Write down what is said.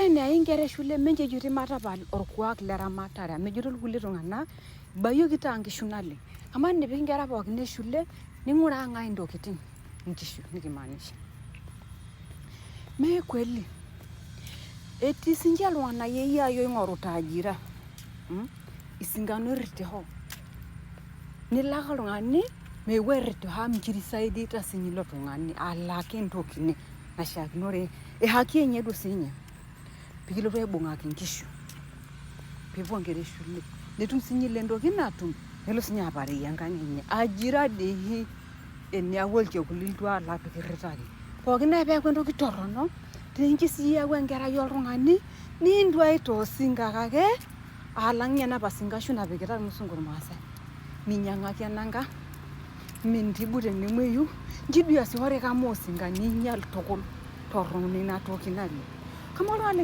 Eneyai inkera eshule mincho ejoti matapal orkuak le ramatare amu ejito irkulie tung'anak ibayioki taa nkishu naleng. Amaa enipik inkera pookin eshule ning'uraa ng'ae intokitin inkishu nikimaanisha. Mee kweli etii sinche iltung'anak yeyiai oing'oruta ajira isinkano oirritiho nilak oltung'ani meeu airritiho amu mikirisaidiita sinye ilo tung'ani alak entoki naishiakinore ehaki enye duo sinye pikilotu aibung'aki inkishu peepuo inkera eshule netum sinye ilo entoki natum nelo sinye apareyie enkang enye ajira dii eniaku olchekut lilotu alak pikirritaki pookin ake peeku entoki torrono tenchi siyie iyaku enkerai oltung'ani nintuai toosinkak ake alang ninye enapa sinkashu napikita irmusungu irmaasae minyiang'aki enanka mintibu tenemuoyu inji duo eesi ore kamaa osinka ninyial tukul torrono ina toki naleng kamaa oltung'ani.